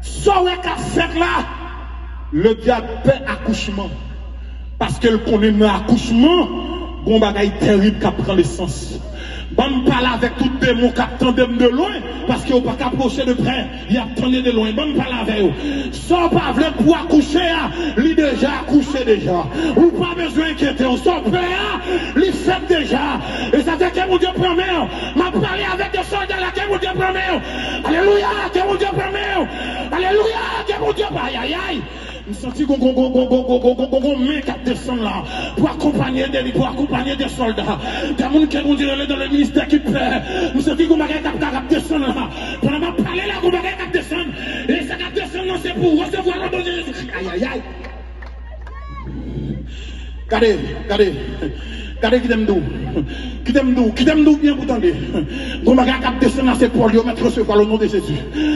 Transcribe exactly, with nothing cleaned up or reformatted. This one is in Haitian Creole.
Sa w wè k ap fèt la, ledyab pè akouchman. Paske l konnen nan akouchman, gon bagay tèrib k ap pran nesans. Ban m pale avèk tout demon k ap tande m de lwen, paske yo pa ka pwoche de prè, y ap tande de lwen. Ban m pale avè yo. Sa w pa vle pou akouche a, li deja akouche deja. Ou pa bezwen enkyete w. Sa w pè a, li fèt deja. E sa fè ke Bondye pran men w. M ap pale avèk de sòlda la, ke Bondye pran men w. Alelouya, ke Bondye pran men w. Alelouya, ke Bondye pran. Ayayay. M santi gon, gon, gon men k ap desann la pou akonpanye de, pou akonpanye de sòlda. De moun ke Bondye rele dans le ministère ki pè. M santi gon bagay k ap, k ap desann la. Pandan m ap pale la, gon bagay k ap desann. E sa k ap desann nan, se pou resevwa lòd de Jezikri. Ayayay. Gade, gade. Gade, kite m di w. Kite m di w, kite m di w byen pou tande. Gon bagay k ap desann la, se Pòl yo mèt resevwa le non de Jezi.